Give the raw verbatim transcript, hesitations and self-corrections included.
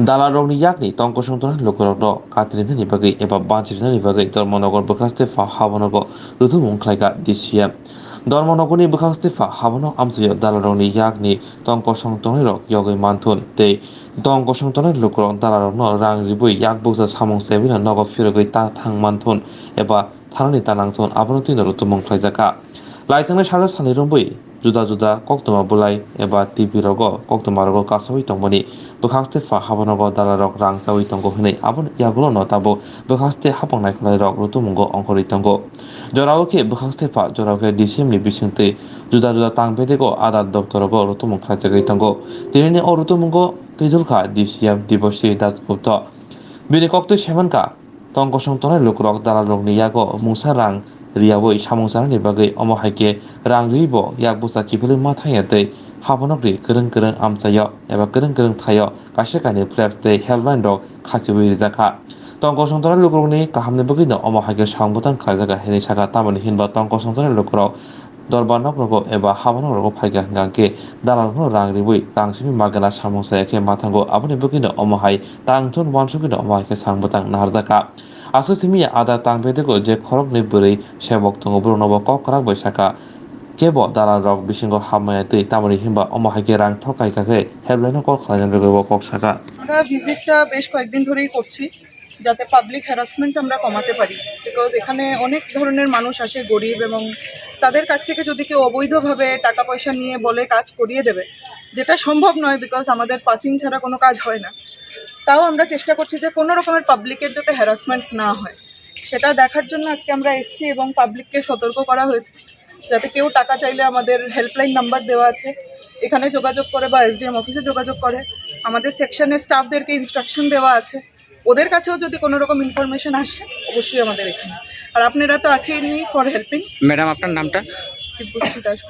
Dalarokni yakni tong kosong tongnai lukurokno katrinani bagwi eba banchirinani bagwi Dharmanagar bwkhaste pha habonogo rutumung khlaikha D C M. Dharmanagorni bwkhaste pha habono amchaio dalarokni yakni tong kosong tongnairok yogwi manthun tei tong kosong tongnai lukurok dalarokno rang ribwi yak bukcha samung sebwino nogo phirogwi ta thang manthun eba thanani ta nangthun abono twino rutumung khlaijakha. Laithangnai sajak sani romwi juda juda koktwma bwlai eba T V rogo koktwma rogo kasawi tongmani bwkhaste pha habonogo dalarok rang chawi tongo hwnwi aboni yagulono tabuk bwkhaste hapang naikolnairok rutumungo ongkhorwi tongo. Jorao khe bwkhaste pha jorao khe D C M ni bisingtwi juda juda tang bedego adat doptorogo rutumung khlaijagwi tongo. Tinini o rutumungo twidulkha D C M Debashree Dasgupta. Bini koktwi saimankha, tong kosong tongnai lukurok dalarokni yago mungsa rang riyawi samung chanani bagwi, omo hai khe rang riwibo yak bwsa kiphilwi ma thangya tei haphonokri kwrwng kwrwng amchaio eba kwrwng kwrwng thaio kaisa kainwi flex tei helpline rok khachiwi rijakha. Tong kosong tongnai lukurokni kahamni bagwino omo hai khe samung bwtang khlaijakha hwnwi sakha, tamoni hinba tong kosong tongnai lukurok dorbar nokrogo eba haba nokrogo phaikha hwnkha khe dalarokno rang riwi rang simi magana samung chaya khe ma thango, aboni bagwino omo hai tang thun uansugwino omo hai khe samung bwtang naharjakha. Aswk simi ya ada tang bedego je khoroknwi bwrwi sebok tongo, borokno bo kok kwrak bai sakha, kebo dalarok bisingo hapmaya twi, tamoni hinba omo hai khe rang thok kai kha khe helpline no call khlaina bagwi bo kok sakha. আমরা ভিজিটটা বেশ কয়েকদিন ধরেই করছি, যাতে public harassment আমরা কমাতে পারি, বিকজ এখানে অনেক ধরনের মানুষ আসে গরিব, এবং তাদের কাছ থেকে যদি কেউ অবৈধভাবে টাকা পয়সা নিয়ে বলে কাজ করিয়ে দেবে, যেটা সম্ভব নয়, বিকজ আমাদের পাসিং ছাড়া কোনো কাজ হয় না, তাও আমরা চেষ্টা করছি যে কোনো রকমের পাবলিকের যাতে হ্যারাসমেন্ট না হয়, সেটা দেখার জন্য আজকে আমরা এসেছি এবং পাবলিককে সতর্ক করা হয়েছে যাতে কেউ টাকা চাইলে আমাদের হেল্পলাইন নাম্বার দেওয়া আছে, এখানে যোগাযোগ করে বা এসডিএম অফিসে যোগাযোগ করে। আমাদের সেকশনের স্টাফদেরকে ইনস্ট্রাকশন দেওয়া আছে, ওদের কাছেও যদি কোনো রকম ইনফরমেশন আসে, অবশ্যই আমাদের এখানে। আর আপনারা তো আছেনই ফর হেল্পিং। ম্যাডাম, আপনার নামটা? দীপ্যশ্রী দাস।